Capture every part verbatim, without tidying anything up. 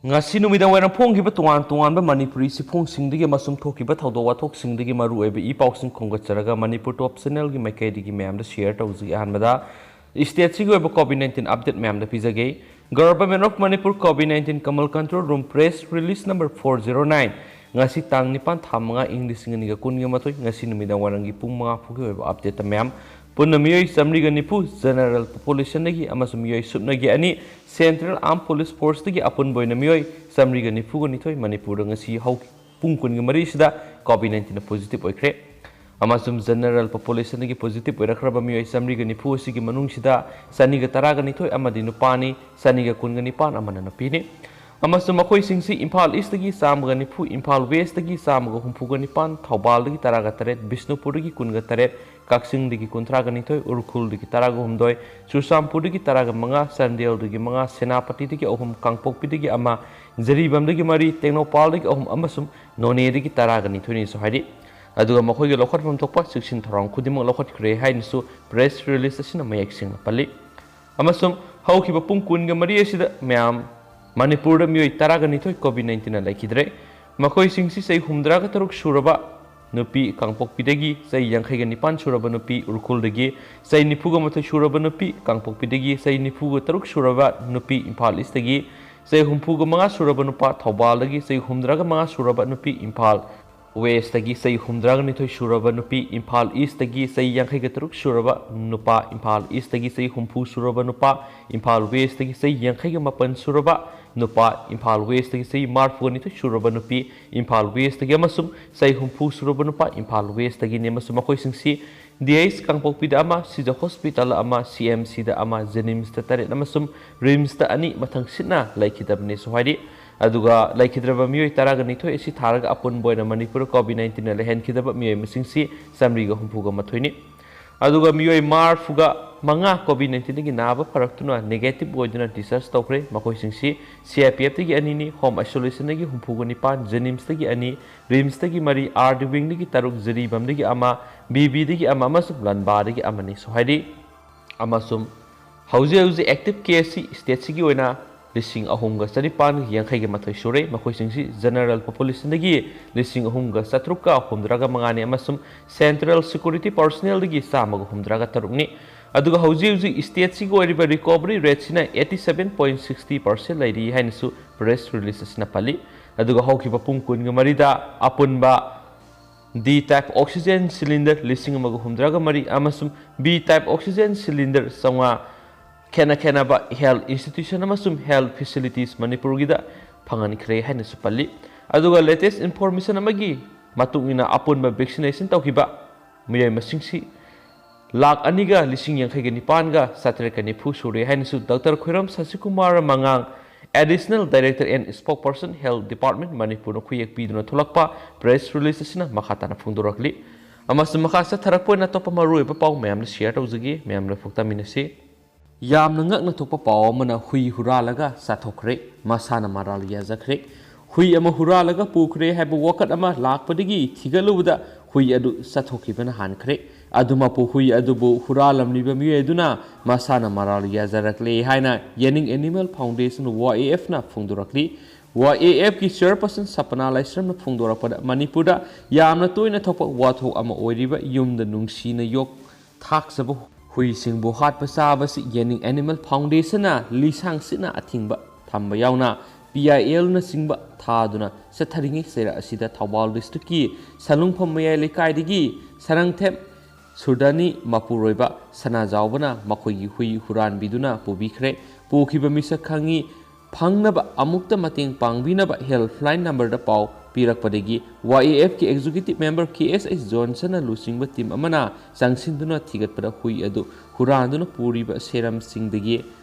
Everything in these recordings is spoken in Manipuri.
ꯉꯁꯤ ꯅꯨꯃꯤꯗꯥꯡ ꯋꯥꯏꯔꯝ ꯐꯣꯡꯈꯤꯕ ꯇꯣꯉꯥꯟ ꯇꯣꯉꯥꯟꯕ ꯃꯅꯤꯄꯨꯔꯤ ꯆꯦꯐꯣꯡꯁꯤꯡꯗꯒꯤ ꯑꯃꯁꯨꯡ ꯊꯣꯛꯈꯤꯕ ꯊꯧꯗꯣꯛ ꯋꯥꯊꯣꯛꯁꯤꯡꯗꯒꯤ ꯃꯔꯨꯑꯣꯏꯕ ꯏ ꯄꯥꯎꯁꯤꯡ ꯈꯣꯝꯒꯠꯆꯔꯒ ꯃꯅꯤꯄꯨꯔ ꯇꯣꯞ ꯆꯦꯅꯦꯜꯒꯤ ꯃꯥꯏꯀꯩꯗꯒꯤ ꯃꯌꯥꯝꯗ ꯁꯤꯌꯔ ꯇꯧꯖꯒꯦ꯫ ꯑꯍꯥꯟꯕꯗ ꯏꯁꯇꯦꯠꯁꯤꯒꯤ ꯑꯣꯏꯕ ꯀꯣꯚꯤꯗ ꯅꯥꯏꯟꯇꯤꯟ ꯑꯞꯗꯦꯠ ꯃꯌꯥꯝꯗ ꯄꯤꯖꯒꯦ꯫ Government of Manipur COVID nineteen Kamal Control Room Press Release Number Four Zero Nine꯫ ꯉꯁꯤ ꯇꯥꯡ ꯅꯤꯄꯥꯟ ꯊꯥ ꯃꯉꯥ ꯏꯪ ꯂꯤꯁꯤꯡ ꯑꯅꯤꯒ ꯀꯨꯟꯒ ꯃꯥꯊꯣꯏ, ꯉꯁꯤ ꯅꯨꯃꯤꯗꯥꯡ ꯋꯥꯏꯔꯝꯒꯤ ꯄꯨꯡ ꯃꯉꯥ ꯐꯥꯎꯒꯤ ꯑꯣꯏꯕ ꯑꯞꯗꯦꯠꯇ ꯃꯌꯥꯝ ꯄꯨꯟꯅ ꯃꯤꯑꯣꯏ ꯆꯥꯃꯔꯤꯒ ꯅꯤꯐꯨ, ꯖꯦꯅꯔꯦꯜ ꯄꯣꯄꯨꯂꯦꯁꯟꯗꯒꯤ ꯑꯃꯁꯨꯡ ꯃꯤꯑꯣꯏ ꯁꯨꯞꯅꯒꯤ ꯑꯅꯤ, ꯁꯦꯟꯇ꯭ꯔꯦꯜ ꯑꯥꯔꯝ ꯄꯨꯂꯤꯁ ꯐꯣꯔꯁꯇꯒꯤ ꯑꯄꯨꯟꯕ ꯑꯣꯏꯅ ꯃꯤꯑꯣꯏ ꯆꯥꯃꯔꯤꯒ ꯅꯤꯐꯨꯒ ꯅꯤꯊꯣꯏ ꯃꯅꯤꯄꯨꯔꯗ ꯉꯁꯤ ꯍꯧ-, ꯄꯨꯡ ꯀꯨꯟꯒ ꯃꯔꯤꯁꯤꯗ ꯀꯣꯚꯤꯗ ꯅꯥꯏꯟꯇꯤꯟꯅ ꯄꯣꯖꯤꯇꯤꯚ ꯑꯣꯏꯈ꯭ꯔꯦ꯫ ꯑꯃꯁꯨꯡ ꯖꯦꯅꯔꯦꯜ ꯄꯣꯄꯨꯂꯦꯁꯟꯗꯒꯤ ꯄꯣꯖꯤꯇꯤꯚ ꯑꯣꯏꯔꯛꯈ꯭ꯔꯕ ꯃꯤꯑꯣꯏ ꯆꯥꯃꯔꯤꯒ ꯅꯤꯐꯨ ꯑꯁꯤꯒꯤ ꯃꯅꯨꯡꯁꯤꯗ ꯆꯅꯤꯒ ꯇꯔꯥꯒ ꯅꯤꯊꯣꯏ ꯑꯃꯗꯤ ꯅꯨꯄꯥꯅꯤ, ꯆꯅꯤꯒ ꯀꯨꯟꯒ ꯅꯤꯄꯥꯟ ꯑꯃꯅ ꯅꯨꯄꯤꯅꯤ꯫ ꯑꯃꯁꯨꯡ ꯃꯈꯣꯏꯁꯤꯡꯁꯤ ꯏꯝꯐꯥꯜ ꯏꯁꯇꯒꯤ ꯆꯥꯝꯃꯒ ꯅꯤꯐꯨ, ꯏꯝꯐꯥꯜ ꯋꯦꯁꯇꯒꯤ ꯆꯥꯝꯃꯒ ꯍꯨꯝꯐꯨꯒ ꯅꯤꯄꯥꯟ, ꯊꯧꯕꯥꯜꯗꯒꯤ ꯇꯔꯥꯒ ꯇꯔꯦꯠ, ꯕꯤꯁꯅꯨꯄꯨꯔꯗꯒꯤ ꯀꯨꯟꯒ ꯇꯔꯦꯠ, ꯀꯛꯆꯤꯡꯗꯒꯤ ꯀꯨꯟꯊ꯭ꯔꯥꯒ ꯅꯤꯊꯣꯏ, ꯎꯈ꯭ꯔꯨꯜꯗꯒꯤ ꯇꯔꯥꯒ ꯍꯨꯝꯗꯣꯏ, ꯆꯨꯔꯆꯥꯟꯄꯨꯔꯗꯒꯤ ꯇꯔꯥꯒ ꯃꯉꯥ, ꯆꯥꯟꯗꯦꯜꯗꯒꯤ ꯃꯉꯥ, ꯁꯦꯅꯥꯄꯇꯤꯗꯒꯤ ꯑꯍꯨꯝ, ꯀꯥꯡꯄꯣꯛꯄꯤꯗꯒꯤ ꯑꯃ, ꯖꯤꯔꯤꯕꯥꯝꯗꯒꯤ ꯃꯔꯤ, ꯇꯦꯡꯅꯧꯄꯥꯜꯗꯒꯤ ꯑꯍꯨꯝ ꯑꯃꯁꯨꯡ ꯅꯣꯅꯦꯗꯒꯤ ꯇꯔꯥꯒ ꯅꯤꯊꯣꯏꯅꯤꯁꯨ ꯍꯥꯏꯔꯤ꯫ ꯑꯗꯨꯒ ꯃꯈꯣꯏꯒꯤ ꯂꯧꯈꯠꯐꯝ ꯊꯣꯛꯄ ꯆꯦꯛꯁꯤꯟ ꯊꯧꯔꯥꯡ ꯈꯨꯗꯤꯡꯃꯛ ꯂꯧꯈꯠꯈ꯭ꯔꯦ ꯍꯥꯏꯅꯁꯨ ꯄ꯭ꯔꯦꯁ ꯔꯤꯂꯤꯖ ꯑꯁꯤꯅ ꯃꯌꯦꯛ ꯁꯦꯡꯅ ꯄꯜꯂꯤ꯫ ꯑꯃꯁꯨꯡ ꯍꯧꯈꯤꯕ ꯄꯨꯡ ꯀꯨꯟꯒ ꯃꯔꯤ ꯑꯁꯤꯗ ꯃꯌꯥꯝ ꯃꯅꯤꯄꯨꯔꯗ ꯃꯤꯑꯣꯏ ꯇꯔꯥꯒ ꯅꯤꯊꯣꯏ ꯀꯣꯚꯤꯗ ꯅꯥꯏꯟꯇꯤꯟꯅ ꯂꯩꯈꯤꯗ꯭ꯔꯦ꯫ ꯃꯈꯣꯏꯁꯤꯡꯁꯤ ꯆꯍꯤ ꯍꯨꯝꯗ꯭ꯔꯥꯒ ꯇꯔꯨꯛ ꯁꯨꯔꯕ ꯅꯨꯄꯤ ꯀꯥꯡꯄꯣꯛꯄꯤꯗꯒꯤ, ꯆꯍꯤ ꯌꯥꯡꯈꯩꯒ ꯅꯤꯄꯥꯟ ꯁꯨꯔꯕ ꯅꯨꯄꯤ ꯎꯈ꯭ꯔꯨꯜꯗꯒꯤ, ꯆꯍꯤ ꯅꯤꯐꯨꯒ ꯃꯥꯊꯣꯏ ꯁꯨꯔꯕ ꯅꯨꯄꯤ ꯀꯥꯡꯄꯣꯛꯄꯤꯗꯒꯤ, ꯆꯍꯤ ꯅꯤꯐꯨꯒ ꯇꯔꯨꯛ ꯁꯨꯔꯕ ꯅꯨꯄꯤ ꯏꯝꯐꯥꯜ ꯏꯁꯇꯒꯤ, ꯆꯍꯤ ꯍꯨꯝꯐꯨꯒ ꯃꯉꯥ ꯁꯨꯔꯕ ꯅꯨꯄꯥ ꯊꯧꯕꯥꯜꯗꯒꯤ, ꯆꯍꯤ ꯍꯨꯝꯗ꯭ꯔꯥꯒ ꯃꯉꯥ ꯁꯨꯔꯕ ꯅꯨꯄꯤ ꯏꯝꯐꯥꯜ ꯋꯦꯁꯇꯒꯤ, ꯆꯍꯤ ꯍꯨꯝꯗ꯭ꯔꯥꯒ ꯅꯤꯊꯣꯏ ꯁꯨꯔꯕ ꯅꯨꯄꯤ ꯏꯝꯐꯥꯜ ꯏꯁꯇꯒꯤ, ꯆꯍꯤ ꯌꯥꯡꯈꯩꯒ ꯇꯔꯨꯛ ꯁꯨꯔꯕ ꯅꯨꯄꯥ ꯏꯝꯐꯥꯜ ꯏꯁꯇꯒꯤ, ꯆꯍꯤ ꯍꯨꯝꯐꯨ ꯁꯨꯔꯕ ꯅꯨꯄꯥ ꯏꯝꯐꯥꯜ ꯋꯦꯁꯇꯒꯤ, ꯆꯍꯤ ꯌꯥꯡꯈꯩꯒ ꯃꯥꯄꯟ ꯁꯨꯔꯕ ꯅꯨꯄꯥ ꯏꯝꯐꯥꯜ ꯋꯦꯁꯇꯒꯤ, ꯆꯍꯤ ꯃꯔꯤꯐꯨꯒ ꯅꯤꯊꯣꯏ ꯁꯨꯔꯕ ꯅꯨꯄꯤ ꯏꯝꯐꯥꯜ ꯋꯦꯁꯇꯒꯤ ꯑꯃꯁꯨꯡ ꯆꯍꯤ ꯍꯨꯝꯐꯨ ꯁꯨꯔꯕ ꯅꯨꯄꯥ ꯏꯝꯐꯥꯜ ꯋꯦꯁꯇꯒꯤꯅꯤ꯫ ꯑꯃꯁꯨꯡ ꯃꯈꯣꯏꯁꯤꯡꯁꯤ ꯗꯤ ꯑꯩꯆ ꯀꯥꯡꯄꯣꯛꯄꯤꯗ ꯑꯃ, ꯁꯤꯖ ꯍꯣꯁꯄꯤꯇꯥꯜ ꯑꯃ, ꯁꯤ ꯑꯦꯝ ꯁꯤꯗ ꯑꯃ, ꯖꯦꯅꯤꯝꯁꯇ ꯇꯔꯦꯠ ꯑꯃꯁꯨꯡ ꯔꯤꯝꯁꯇ ꯑꯅꯤ ꯃꯊꯪꯁꯤꯠꯅ ꯂꯩꯈꯤꯗꯕꯅꯤꯁꯨ ꯍꯥꯏꯔꯤ꯫ ꯑꯗꯨꯒ ꯂꯩꯈꯤꯗ꯭ꯔꯕ ꯃꯤꯑꯣꯏ ꯇꯔꯥꯒ ꯅꯤꯊꯣꯏ ꯑꯁꯤ ꯊꯥꯔꯒ ꯑꯄꯨꯟꯕ ꯑꯣꯏꯅ ꯃꯅꯤꯄꯨꯔꯗ ꯀꯣꯚꯤꯗ ꯅꯥꯏꯟꯇꯤꯟꯅ ꯂꯩꯍꯟꯈꯤꯗꯕ ꯃꯤꯑꯣꯏ ꯃꯁꯤꯡꯁꯤ ꯆꯥꯃꯔꯤꯒ ꯍꯨꯝꯐꯨꯒ ꯃꯥꯊꯣꯏꯅꯤ꯫ ꯑꯗꯨꯒ ꯃꯤꯑꯣꯏ ꯃꯔꯤꯐꯨꯒ ꯃꯉꯥ ꯀꯣꯚꯤꯗ ꯅꯥꯏꯟꯇꯤꯟꯗꯒꯤ ꯅꯥꯕ ꯐꯔꯛꯇꯨꯅ ꯅꯦꯒꯦꯇꯤꯚ ꯑꯣꯏꯗꯨꯅ ꯗꯤꯁꯆꯥꯔꯖ ꯇꯧꯈ꯭ꯔꯦ꯫ ꯃꯈꯣꯏꯁꯤꯡꯁꯤ ꯁꯤ ꯑꯥꯏ ꯄꯤ ꯑꯦꯐꯇꯒꯤ ꯑꯅꯤꯅꯤ, ꯍꯣꯝ ꯑꯥꯏꯁꯣꯂꯦꯁꯟꯗꯒꯤ ꯍꯨꯝꯐꯨꯒ ꯅꯤꯄꯥꯟ, ꯖꯦꯅꯤꯝꯁꯇꯒꯤ ꯑꯅꯤ, ꯔꯤꯝꯁꯇꯒꯤ ꯃꯔꯤ, ꯑꯥꯔ ꯗꯤ ꯋꯤꯡꯗꯒꯤ ꯇꯔꯨꯛ, ꯖꯤꯔꯤꯕꯥꯝꯗꯒꯤ ꯑꯃ, ꯕꯤ ꯕꯤꯗꯒꯤ ꯑꯃ ꯑꯃꯁꯨꯡ ꯂꯟꯕꯥꯗꯒꯤ ꯑꯃꯅꯤꯁꯨ ꯍꯥꯏꯔꯤ꯫ ꯑꯃꯁꯨꯡ ꯍꯧꯖꯤꯛ ꯍꯧꯖꯤꯛ ꯑꯦꯛꯇꯤꯚ ꯀꯦꯁꯁꯤ ꯁ꯭ꯇꯦꯠꯁꯤꯒꯤ ꯑꯣꯏꯅ ꯂꯤꯁꯤꯡ ꯑꯍꯨꯝꯒ ꯆꯅꯤꯄꯥꯟ ꯌꯥꯡꯈꯩꯒ ꯃꯥꯊꯣꯏ ꯁꯨꯔꯦ꯫ ꯃꯈꯣꯏꯁꯤꯡꯁꯤ general populationꯗꯒꯤ ꯂꯤꯁꯤꯡ ꯑꯍꯨꯝꯒ ꯆꯥꯇ꯭ꯔꯨꯛꯀ ꯍꯨꯝꯗ꯭ꯔꯥꯒ ꯃꯉꯥꯅꯤ ꯑꯃꯁꯨꯡ central security personnelꯗꯒꯤ ꯆꯥꯝꯃꯒ ꯍꯨꯝꯗ꯭ꯔꯥꯒ ꯇꯔꯨꯛꯅꯤ꯫ ꯑꯗꯨꯒ ꯍꯧꯖꯤꯛ ꯍꯧꯖꯤꯛ stateꯁꯤꯒꯤ ꯑꯣꯏꯔꯤꯕ recovery rateꯁꯤꯅ eighty seven point six percent ꯂꯩꯔꯤ ꯍꯥꯏꯅꯁꯨ press release ꯑꯁꯤꯅ ꯄꯜꯂꯤ꯫ ꯑꯗꯨꯒ ꯍꯧꯈꯤꯕ ꯄꯨꯡ ꯀꯨꯟꯒ ꯃꯔꯤꯗ ꯑꯄꯨꯟꯕ D type oxygen cylinder ꯂꯤꯁꯤꯡ ꯑꯃꯒ ꯍꯨꯝꯗ꯭ꯔꯥꯒ ꯃꯔꯤ ꯑꯃꯁꯨꯡ B type oxygen cylinder ꯆꯥꯝꯃꯉꯥ ꯈꯦꯠꯅ ꯈꯦꯠꯅꯕ health institution ꯑꯃꯁꯨꯡ health facilities ꯃꯅꯤꯄꯨꯔꯒꯤꯗ ꯐꯪꯍꯟꯈ꯭ꯔꯦ ꯍꯥꯏꯅꯁꯨ ꯄꯜꯂꯤ꯫ ꯑꯗꯨꯒ latest information ꯑꯃꯒꯤ ꯃꯇꯨꯡ ꯏꯟꯅ ꯑꯄꯨꯟꯕ vaccination ꯇꯧꯈꯤꯕ ꯃꯤꯑꯣꯏ ꯃꯁꯤꯡꯁꯤ ꯂꯥꯈ ꯑꯅꯤꯒ ꯂꯤꯁꯤꯡ ꯌꯥꯡꯈꯩꯒ ꯅꯤꯄꯥꯟꯒ ꯆꯥꯇ꯭ꯔꯦꯠꯀ ꯅꯤꯐꯨ ꯁꯨꯔꯦ ꯍꯥꯏꯅꯁꯨ Doctor ꯈꯣꯏꯔꯝ ꯁꯁꯤꯀꯨꯃꯥꯔ ꯃꯉꯥꯡ, Additional Director and Spokesperson Health Department ꯃꯅꯤꯄꯨꯔꯅ ꯈꯨꯌꯦꯛ ꯄꯤꯗꯨꯅ ꯊꯣꯛꯂꯛꯄ press release ꯑꯁꯤꯅ ꯃꯈꯥ ꯇꯥꯅ ꯐꯣꯡꯗꯣꯔꯛꯂꯤ꯫ ꯑꯃꯁꯨꯡ ꯃꯈꯥ ꯆꯠꯊꯔꯛꯄ ꯑꯣꯏꯅ ꯑꯇꯣꯞꯄ ꯃꯔꯨꯑꯣꯏꯕ ꯄꯥꯎ ꯃꯌꯥꯝꯅ share ꯇꯧꯖꯒꯦ, ꯃꯌꯥꯝ ꯂꯣꯏꯅ ꯇꯥꯃꯤꯟꯅꯁꯤ꯫ ꯌꯥꯝꯅ ꯉꯛꯅ ꯊꯣꯛꯄ ꯄꯥꯎ ꯑꯃꯅ ꯍꯨꯏ ꯍꯨꯔꯥꯜꯂꯒ ꯆꯥꯊꯣꯛꯈ꯭ꯔꯦ, ꯃꯁꯥꯅ ꯃꯔꯥꯜ ꯌꯥꯖꯈ꯭ꯔꯦ꯫ ꯍꯨꯏ ꯑꯃ ꯍꯨꯔꯥꯜꯂꯒ ꯄꯨꯈ꯭ꯔꯦ ꯍꯥꯏꯕ ꯋꯥꯀꯠ ꯑꯃ ꯂꯥꯛꯄꯗꯒꯤ ꯊꯤꯒꯠꯂꯨꯕꯗ ꯍꯨꯏ ꯑꯗꯨ ꯆꯠꯊꯣꯛꯈꯤꯕꯅ ꯍꯥꯟꯈ꯭ꯔꯦ꯫ ꯑꯗꯨꯃꯛꯄꯨ ꯍꯨꯏ ꯑꯗꯨꯕꯨ ꯍꯨꯔꯥꯜꯂꯝꯂꯤꯕ ꯃꯤꯑꯣꯏ ꯑꯗꯨꯅ ꯃꯁꯥꯅ ꯃꯔꯥꯜ ꯌꯥꯖꯔꯛꯂꯦ ꯍꯥꯏꯅ ꯌꯦꯅꯤꯡ Animal Foundation, Y A F ꯅ ꯐꯣꯡꯗꯣꯔꯛꯂꯤ꯫ Y A F ꯀꯤ chairperson ꯁꯄꯅꯥ ꯂꯥꯏꯁ꯭ꯔꯝꯅ ꯐꯣꯡꯗꯣꯔꯛꯄꯗ, ꯃꯅꯤꯄꯨꯔꯗ ꯌꯥꯝꯅ ꯇꯣꯏꯅ ꯊꯣꯛꯄ ꯋꯥꯊꯣꯛ ꯑꯃ ꯑꯣꯏꯔꯤꯕ ꯌꯨꯝꯗ ꯅꯨꯡꯁꯤꯅ ꯌꯣꯛ ꯊꯥꯛꯆꯕ ꯍꯨꯏꯁꯤꯡꯕꯨ ꯍꯥꯠꯄ ꯆꯥꯕꯁꯤ ꯌꯦꯅꯤꯡ Animal Foundation ꯅ ꯂꯤꯁꯥꯡ ꯁꯤꯠꯅ ꯑꯊꯤꯡꯕ ꯊꯝꯕ ꯌꯥꯎꯅ P I L ꯅꯆꯤꯡꯕ ꯊꯥꯗꯨꯅ ꯆꯠꯊꯔꯤꯉꯩ ꯆꯩꯔꯥꯛ ꯑꯁꯤꯗ ꯊꯧꯕꯥꯜ district ꯀꯤ ꯁꯂꯨꯡꯐꯝ ꯃꯌꯥꯏ ꯂꯩꯀꯥꯏꯗꯒꯤ ꯁꯔꯪꯊꯦꯝ ꯁꯨꯔꯗꯥꯅꯤ ꯃꯄꯨꯔꯣꯏꯕ ꯁꯅꯥꯖꯥꯎꯕꯅ ꯃꯈꯣꯏꯒꯤ ꯍꯨꯏ ꯍꯨꯔꯥꯟꯕꯤꯗꯨꯅ ꯄꯨꯕꯤꯈ꯭ꯔꯦ꯫ ꯄꯨꯈꯤꯕ ꯃꯤꯁꯛ ꯈꯪꯉꯤ ꯐꯪꯅꯕ ꯑꯃꯨꯛꯇ ꯃꯇꯦꯡ ꯄꯥꯡꯕꯤꯅꯕ helpline number ꯗ ꯄꯥꯎ ꯄꯤꯔꯛꯄꯗꯒꯤ Y A F ꯀꯤ executive member K S H Johnson ꯅ ꯂꯨꯆꯤꯡꯕ team ꯑꯃꯅ ꯆꯪꯁꯤꯟꯗꯨꯅ ꯊꯤꯒꯠꯄꯗ ꯍꯨꯏ ꯑꯗꯨ ꯍꯨꯔꯥꯟꯗꯨꯅ ꯄꯨꯔꯤꯕ ꯁꯦꯔꯝꯁꯤꯡꯗꯒꯤ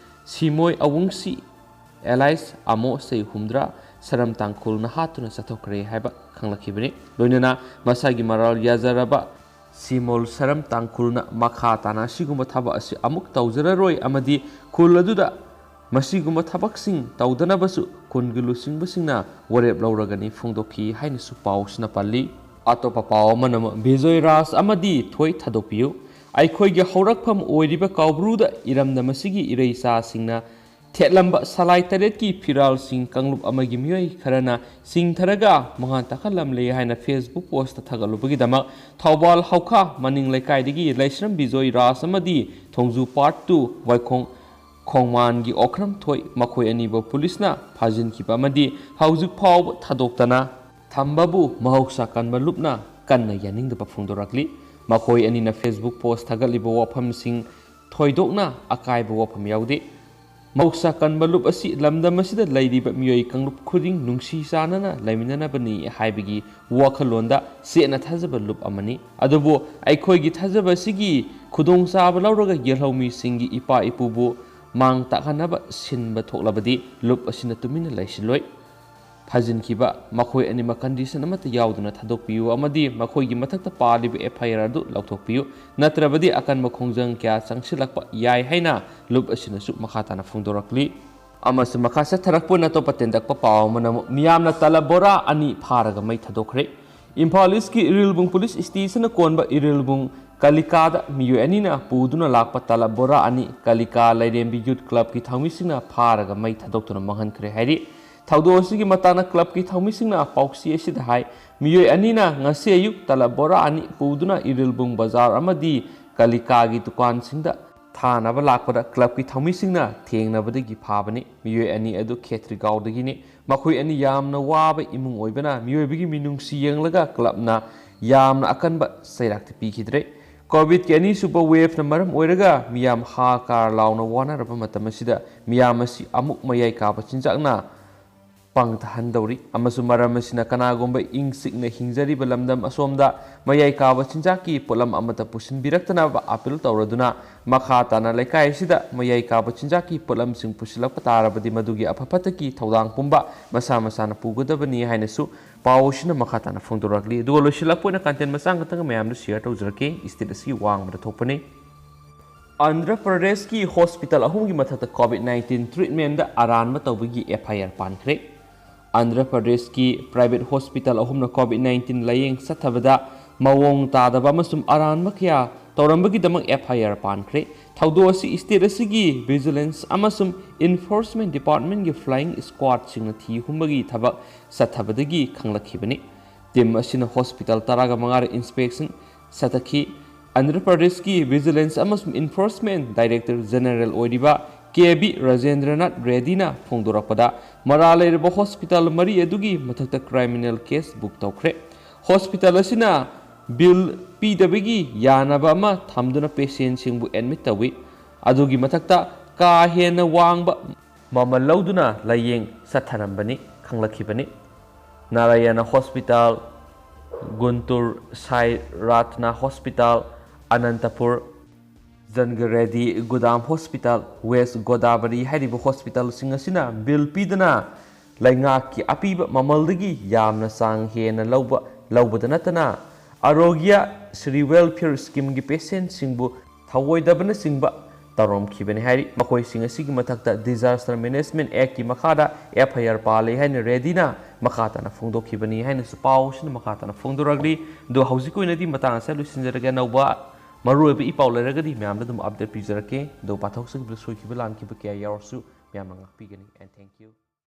ꯁꯤꯃꯣꯏ ꯑꯋꯨꯡꯁꯤ alias ꯑꯃꯣ ꯆꯍꯤ ꯍꯨꯝꯗ꯭ꯔꯥ ꯁꯔꯝ ꯇꯥꯡꯈꯨꯜꯅ ꯍꯥꯠꯇꯨꯅ ꯆꯠꯊꯣꯛꯈ꯭ꯔꯦ ꯍꯥꯏꯕ ꯈꯪꯂꯛꯈꯤꯕꯅꯤ꯫ ꯂꯣꯏꯅꯅ ꯃꯁꯥꯒꯤ ꯃꯔꯥꯜ ꯌꯥꯖꯔꯕ ꯁꯤꯃꯣꯜ ꯁꯔꯝ ꯇꯥꯡꯈꯨꯜꯅ ꯃꯈꯥ ꯇꯥꯅ ꯑꯁꯤꯒꯨꯝꯕ ꯊꯕꯛ ꯑꯁꯤ ꯑꯃꯨꯛ ꯇꯧꯖꯔꯔꯣꯏ ꯑꯃꯗꯤ ꯈꯨꯜ ꯑꯗꯨꯗ ꯃꯁꯤꯒꯨꯝꯕ ꯊꯕꯛꯁꯤꯡ ꯇꯧꯗꯅꯕꯁꯨ ꯈꯨꯜꯒꯤ ꯂꯨꯆꯤꯡꯕꯁꯤꯡꯅ ꯋꯥꯔꯦꯞ ꯂꯧꯔꯒꯅꯤ ꯐꯣꯡꯗꯣꯛꯈꯤ ꯍꯥꯏꯅꯁꯨ ꯄꯥꯎꯁꯤꯅ ꯄꯜꯂꯤ꯫ ꯑꯇꯣꯞꯄ ꯄꯥꯎ ꯑꯃꯅ ꯑꯃꯨꯛ ꯕꯤꯖꯣꯏ ꯔꯥꯖ ꯑꯃꯗꯤ ꯊꯣꯏ ꯊꯥꯗꯣꯛꯄꯤꯌꯨ꯫ ꯑꯩꯈꯣꯏꯒꯤ ꯍꯧꯔꯛꯐꯝ ꯑꯣꯏꯔꯤꯕ ꯀꯥꯎꯕ꯭ꯔꯨꯗ ꯏꯔꯝꯗꯝ ꯑꯁꯤꯒꯤ ꯏꯔꯩꯆꯥꯁꯤꯡꯅ ꯊꯦꯠꯂꯝꯕ ꯁꯂꯥꯏ ꯇꯔꯦꯠꯀꯤ ꯐꯤꯔꯥꯜꯁꯤꯡ ꯀꯥꯡꯂꯨꯞ ꯑꯃꯒꯤ ꯃꯤꯑꯣꯏ ꯈꯔꯅ ꯁꯤꯡꯊꯔꯒ ꯃꯉꯥꯟ ꯇꯥꯛꯍꯜꯂꯝꯂꯦ ꯍꯥꯏꯅ Facebook ꯄꯣꯁꯇ ꯊꯥꯒꯠꯂꯨꯕꯒꯤꯗꯃꯛ ꯊꯧꯕꯥꯜ ꯍꯧꯈꯥ ꯃꯅꯤꯡ ꯂꯩꯀꯥꯏꯗꯒꯤ ꯂꯩꯁ꯭ꯔꯝ ꯕꯤꯖꯣꯏ ꯔꯥꯖ ꯑꯃꯗꯤ ꯊꯣꯡꯖꯨ ꯄꯥꯔꯠ ꯇꯨ ꯋꯥꯏꯈꯣꯡ ꯈꯣꯡꯃꯥꯟꯒꯤ ꯑꯣꯀ꯭ꯔꯝ ꯊꯣꯏ, ꯃꯈꯣꯏ ꯑꯅꯤꯕꯨ ꯄꯨꯂꯤꯁꯅ ꯐꯥꯖꯤꯟꯈꯤꯕ ꯑꯃꯗꯤ ꯍꯧꯖꯤꯛ ꯐꯥꯎꯕ ꯊꯥꯗꯣꯛꯇꯅ ꯊꯝꯕꯕꯨ ꯃꯍꯧꯁꯥ ꯀꯟꯕ ꯂꯨꯞꯅ ꯀꯟꯅ ꯌꯥꯅꯤꯡꯗꯕ ꯐꯣꯡꯗꯣꯔꯛꯂꯤ꯫ ꯃꯈꯣꯏ ꯑꯅꯤꯅ Facebook ꯄꯣꯁ ꯊꯥꯒꯠꯂꯤꯕ ꯋꯥꯐꯝꯁꯤꯡ ꯊꯣꯏꯗꯣꯛꯅ ꯑꯀꯥꯏꯕ ꯋꯥꯐꯝ ꯌꯥꯎꯗꯦ꯫ ꯃꯍꯧꯁꯥ ꯀꯟꯕ ꯂꯨꯞ ꯑꯁꯤ ꯂꯝꯗꯝ ꯑꯁꯤꯗ ꯂꯩꯔꯤꯕ ꯃꯤꯑꯣꯏ ꯀꯥꯡꯂꯨꯞ ꯈꯨꯗꯤꯡ ꯅꯨꯡꯁꯤ ꯆꯥꯟꯅꯅ ꯂꯩꯃꯤꯟꯅꯅꯕꯅꯤ ꯍꯥꯏꯕꯒꯤ ꯋꯥꯈꯜꯂꯣꯟꯗ ꯆꯦꯠꯅ ꯊꯥꯖꯕ ꯂꯨꯞ ꯑꯃꯅꯤ꯫ ꯑꯗꯨꯕꯨ ꯑꯩꯈꯣꯏꯒꯤ ꯊꯥꯖꯕ ꯑꯁꯤꯒꯤ ꯈꯨꯗꯣꯡꯆꯥꯕ ꯂꯧꯔꯒ ꯌꯦꯜꯍꯧꯃꯤꯁꯤꯡꯒꯤ ꯏꯄꯥ ꯏꯄꯨꯕꯨ ꯃꯥꯡ ꯇꯥꯛꯍꯟꯅꯕ ꯁꯤꯟꯕ ꯊꯣꯛꯂꯕꯗꯤ ꯂꯨꯞ ꯑꯁꯤꯅ ꯇꯨꯃꯤꯟꯅ ꯂꯩꯁꯤꯜꯂꯣꯏ꯫ ꯐꯥꯖꯤꯟꯈꯤꯕ ꯃꯈꯣꯏ ꯑꯅꯤꯃꯛ ꯀꯟꯗꯤꯁꯟ ꯑꯃꯠꯇ ꯌꯥꯎꯗꯅ ꯊꯥꯗꯣꯛꯄꯤꯌꯨ ꯑꯃꯗꯤ ꯃꯈꯣꯏꯒꯤ ꯃꯊꯛꯇ ꯄꯥꯜꯂꯤꯕ FIR ꯑꯗꯨ ꯂꯧꯊꯣꯛꯄꯤꯌꯨ, ꯅꯠꯇ꯭ꯔꯕꯗꯤ ꯑꯀꯟꯕ ꯈꯣꯡꯖꯪ ꯀꯌꯥ ꯆꯪꯁꯤꯜꯂꯛꯄ ꯌꯥꯏ ꯍꯥꯏꯅ ꯂꯨꯞ ꯑꯁꯤꯅꯁꯨ ꯃꯈꯥ ꯇꯥꯅ ꯐꯣꯡꯗꯣꯔꯛꯂꯤ꯫ ꯑꯃꯁꯨꯡ ꯃꯈꯥ ꯆꯠꯊꯔꯛꯄ ꯑꯣꯏꯅ ꯑꯇꯣꯞꯄ ꯇꯦꯟꯗꯛꯄ ꯄꯥꯎ ꯑꯃꯅ ꯑꯃꯨꯛ ꯃꯤꯌꯥꯝꯅ ꯇꯂꯕ ꯕꯣꯔꯥ ꯑꯅꯤ ꯐꯥꯔꯒ ꯃꯩ ꯊꯥꯗꯣꯛꯈ꯭ꯔꯦ꯫ ꯏꯝꯐꯥꯜ ꯏꯁꯀꯤ ꯏꯔꯤꯜꯕꯨꯡ ꯄꯨꯂꯤꯁ ꯁ꯭ꯇꯦꯁꯟꯅ ꯀꯣꯟꯕ ꯏꯔꯤꯜꯕꯨꯡ ꯀꯂꯤꯀꯥꯗ ꯃꯤꯑꯣꯏ ꯑꯅꯤꯅ ꯄꯨꯗꯨꯅ ꯂꯥꯛꯄ ꯇꯂꯕ ꯕꯣꯔꯥ ꯑꯅꯤ ꯀꯂꯤꯀꯥ ꯂꯩꯔꯦꯝꯕꯤ ꯌꯨꯠ ꯀ꯭ꯂꯕꯀꯤ ꯊꯧꯃꯤꯁꯤꯡꯅ ꯐꯥꯔꯒ ꯃꯩ ꯊꯥꯗꯣꯛꯇꯨꯅ ꯃꯥꯡꯍꯟꯈ꯭ꯔꯦ ꯍꯥꯏꯔꯤ꯫ ꯊꯧꯗꯣꯛ ꯑꯁꯤꯒꯤ ꯃꯇꯥꯡꯗ ꯀ꯭ꯂꯕꯀꯤ ꯊꯧꯃꯤꯁꯤꯡꯅ ꯄꯥꯎꯆꯦ ꯑꯁꯤꯗ ꯍꯥꯏ, ꯃꯤꯑꯣꯏ ꯑꯅꯤꯅ ꯉꯁꯤ ꯑꯌꯨꯛ ꯇꯂꯕ ꯕꯣꯔꯥ ꯑꯅꯤ ꯄꯨꯗꯨꯅ ꯏꯔꯤꯜꯕꯨꯡ ꯕꯖꯥꯔ ꯑꯃꯗꯤ ꯀꯂꯤꯀꯥꯒꯤ ꯗꯨꯀꯥꯟꯁꯤꯡꯗ ꯊꯥꯅꯕ ꯂꯥꯛꯄꯗ ꯀ꯭ꯂꯕꯀꯤ ꯊꯧꯃꯤꯁꯤꯡꯅ ꯊꯦꯡꯅꯕꯗꯒꯤ ꯐꯥꯕꯅꯤ꯫ ꯃꯤꯑꯣꯏ ꯑꯅꯤ ꯑꯗꯨ ꯈꯦꯇ꯭ꯔꯤꯒꯥꯎꯗꯒꯤꯅꯤ꯫ ꯃꯈꯣꯏ ꯑꯅꯤ ꯌꯥꯝꯅ ꯋꯥꯕ ꯏꯃꯨꯡ ꯑꯣꯏꯕꯅ ꯃꯤꯑꯣꯏꯕꯒꯤ ꯃꯤꯅꯨꯡꯁꯤ ꯌꯦꯡꯂꯒ ꯀ꯭ꯂꯕꯅ ꯌꯥꯝꯅ ꯑꯀꯟꯕ ꯆꯩꯔꯥꯛꯇꯤ ꯄꯤꯈꯤꯗ꯭ꯔꯦ꯫ ꯀꯣꯚꯤꯗꯀꯤ ꯑꯅꯤꯁꯨꯕ ꯋꯦꯚꯅ ꯃꯔꯝ ꯑꯣꯏꯔꯒ ꯃꯤꯌꯥꯝ ꯍꯥ ꯀꯥꯔ ꯂꯥꯎꯅ ꯋꯥꯅꯔꯕ ꯃꯇꯝ ꯑꯁꯤꯗ ꯃꯤꯌꯥꯝ ꯑꯁꯤ ꯑꯃꯨꯛ ꯃꯌꯥꯏ ꯀꯥꯕ ꯆꯤꯟꯖꯥꯛꯅ ꯄꯪꯊꯍꯟꯗꯧꯔꯤ ꯑꯃꯁꯨꯡ ꯃꯔꯝ ꯑꯁꯤꯅ ꯀꯅꯥꯒꯨꯝꯕ ꯏꯪ ꯆꯤꯛꯅ ꯍꯤꯡꯖꯔꯤꯕ ꯂꯝꯗꯝ ꯑꯁꯣꯝꯗ ꯃꯌꯥꯏ ꯀꯥꯕ ꯆꯤꯟꯖꯥꯛꯀꯤ ꯄꯣꯠꯂꯝ ꯑꯃꯠꯇ ꯄꯨꯁꯤꯟꯕꯤꯔꯛꯇꯅꯕ ꯑꯥꯄꯤꯜ ꯇꯧꯔꯗꯨꯅ ꯃꯈꯥ ꯇꯥꯅ ꯂꯩꯀꯥꯏ ꯑꯁꯤꯗ ꯃꯌꯥꯏ ꯀꯥꯕ ꯆꯤꯟꯖꯥꯛꯀꯤ ꯄꯣꯠꯂꯝꯁꯤꯡ ꯄꯨꯁꯤꯜꯂꯛꯄ ꯇꯥꯔꯕꯗꯤ ꯃꯗꯨꯒꯤ ꯑꯐ ꯐꯠꯇꯒꯤ ꯊꯧꯗꯥꯡ ꯄꯨꯝꯕ ꯃꯁꯥ ꯃꯁꯥꯅ ꯄꯨꯒꯗꯕꯅꯤ ꯍꯥꯏꯅꯁꯨ ꯄꯥꯎ ꯑꯁꯤꯅ ꯃꯈꯥ ꯇꯥꯅ ꯐꯣꯡꯗꯣꯔꯛꯂꯤ꯫ ꯑꯗꯨꯒ ꯂꯣꯏꯁꯤꯜꯂꯛꯄ ꯑꯣꯏꯅ ꯀꯟꯇꯦꯟ ꯃꯆꯥ ꯈꯛꯇꯪ ꯃꯌꯥꯝꯗ ꯁꯤꯌꯔ ꯇꯧꯖꯔꯛꯀꯦ꯫ ꯁ꯭ꯇꯦꯠ ꯑꯁꯤꯒꯤ ꯋꯥꯡꯃꯗ ꯊꯣꯛꯄꯅꯤ꯫ ꯑꯟꯙ꯭ꯔ ꯄ꯭ꯔꯗꯦꯁꯀꯤ ꯍꯣꯁꯄꯤꯇꯥꯜ ꯑꯍꯨꯝꯒꯤ ꯃꯊꯛꯇ ꯀꯣꯚꯤꯗ ꯅꯥꯏꯟꯇꯤꯟ ꯇ꯭ꯔꯤꯠꯃꯦꯟꯗ ꯑꯔꯥꯟꯕ ꯇꯧꯕꯒꯤ FIR ꯄꯥꯟꯈ꯭ꯔꯦ꯫ ꯑꯟꯙ꯭ꯔ ꯄ꯭ꯔꯗꯦꯁꯀꯤ ꯄ꯭ꯔꯥꯏꯚꯦꯠ ꯍꯣꯁꯄꯤꯇꯥꯜ ꯑꯍꯨꯝꯅ ꯀꯣꯚꯤꯗ ꯅꯥꯏꯟꯇꯤꯟ ꯂꯥꯌꯦꯡ ꯆꯠꯊꯕꯗ ꯃꯑꯣꯡ ꯇꯥꯗꯕ ꯑꯃꯁꯨꯡ ꯑꯔꯥꯟꯕ ꯀꯌꯥ ꯇꯧꯔꯝꯕꯒꯤꯗꯃꯛ F I R ꯄꯥꯟꯈ꯭ꯔꯦ꯫ ꯊꯧꯗꯣꯛ ꯑꯁꯤ state ꯑꯁꯤꯒꯤ Vigilance ꯑꯃꯁꯨꯡ Enforcement Departmentꯀꯤ flying squadꯁꯤꯡꯅ ꯊꯤ ꯍꯨꯝꯕꯒꯤ ꯊꯕꯛ ꯆꯠꯊꯕꯗꯒꯤ ꯈꯪꯂꯛꯈꯤꯕꯅꯤ꯫ Team ꯑꯁꯤꯅ hospital ꯇꯔꯥꯒ ꯃꯉꯥꯗ inspection ꯆꯠꯊꯈꯤ꯫ ꯑꯟꯙ꯭ꯔ ꯄ꯭ꯔꯗꯦꯁꯀꯤ Vigilance ꯑꯃꯁꯨꯡ Enforcement Director General ꯑꯣꯏꯔꯤꯕ K V ꯔꯥꯖꯦꯟꯗ꯭ꯔꯅꯥꯊ ꯔꯦꯗꯤꯅ ꯐꯣꯡꯗꯣꯔꯛꯄꯗ, ꯃꯔꯥꯜ ꯂꯩꯔꯕ hospital ꯃꯔꯤ ꯑꯗꯨꯒꯤ ꯃꯊꯛꯇ criminal case book ꯇꯧꯈ꯭ꯔꯦ꯫ Hospital ꯑꯁꯤꯅ bill ꯄꯤꯗꯕꯒꯤ ꯌꯥꯅꯕ ꯑꯃ ꯊꯝꯗꯨꯅ patientꯁꯤꯡꯕꯨ admit ꯇꯧꯏ꯫ ꯑꯗꯨꯒꯤ ꯃꯊꯛꯇ ꯀꯥ ꯍꯦꯟꯅ ꯋꯥꯡꯕ ꯃꯃꯜ ꯂꯧꯗꯨꯅ ꯂꯥꯌꯦꯡ ꯆꯠꯊꯔꯝꯕꯅꯤ ꯈꯪꯂꯛꯈꯤꯕꯅꯤ꯫ ꯅꯥꯔꯥꯌꯅ Hospital, ꯒꯨꯟꯇꯨꯔ ꯁꯥꯏ Ratna Hospital, Anantapur, ꯖꯟꯒꯔꯦꯗꯤ ꯒꯨꯗꯥꯝ Hospital, West Godavari ꯍꯥꯏꯔꯤꯕ hospitalꯁꯤꯡ ꯑꯁꯤꯅ bill ꯄꯤꯗꯅ ꯂꯩꯉꯥꯛꯀꯤ ꯑꯄꯤꯕ ꯃꯃꯜꯗꯒꯤ ꯌꯥꯝꯅ ꯆꯥꯡ ꯍꯦꯟꯅ ꯂꯧꯕ, ꯂꯧꯕꯗ ꯅꯠꯇꯅ ꯑꯔꯣꯒ꯭ꯌ ꯁ꯭ꯔꯤ welfare schemeꯒꯤ patientꯁꯤꯡꯕꯨ ꯊꯧꯑꯣꯏꯗꯕꯅꯆꯤꯡꯕ ꯇꯧꯔꯝꯈꯤꯕꯅꯤ ꯍꯥꯏꯔꯤ꯫ ꯃꯈꯣꯏꯁꯤꯡ ꯑꯁꯤꯒꯤ ꯃꯊꯛꯇ Disaster Management Actꯀꯤ ꯃꯈꯥꯗ F I R ꯄꯥꯜꯂꯤ ꯍꯥꯏꯅ ꯔꯦꯗꯤꯅ ꯃꯈꯥ ꯇꯥꯅ ꯐꯣꯡꯗꯣꯛꯈꯤꯕꯅꯤ ꯍꯥꯏꯅꯁꯨ ꯄꯥꯎꯁꯤꯅ ꯃꯈꯥ ꯇꯥꯅ ꯐꯣꯡꯗꯣꯔꯛꯂꯤ꯫ ꯑꯗꯣ ꯍꯧꯖꯤꯛꯀꯤ ꯑꯣꯏꯅꯗꯤ ꯃꯇꯥꯡ ꯑꯁꯤꯗ ꯂꯣꯏꯁꯤꯟꯖꯔꯒꯦ꯫ ꯑꯅꯧꯕ ꯃꯔꯨꯑꯣꯏꯕ ꯏ ꯄꯥꯎ ꯂꯩꯔꯒꯗꯤ ꯃꯌꯥꯝꯗ ꯑꯗꯨꯝ update ꯄꯤꯖꯔꯛꯀꯦ꯫ ꯑꯗꯣ ꯄꯥꯊꯣꯛꯆꯈꯤꯕꯗ ꯁꯣꯏꯈꯤꯕ ꯂꯥꯟꯈꯤꯕ ꯀꯌꯥ ꯌꯥꯎꯔꯁꯨ ꯃꯌꯥꯝꯅ ꯉꯥꯛꯄꯤꯒꯅꯤ꯫ And thank you꯫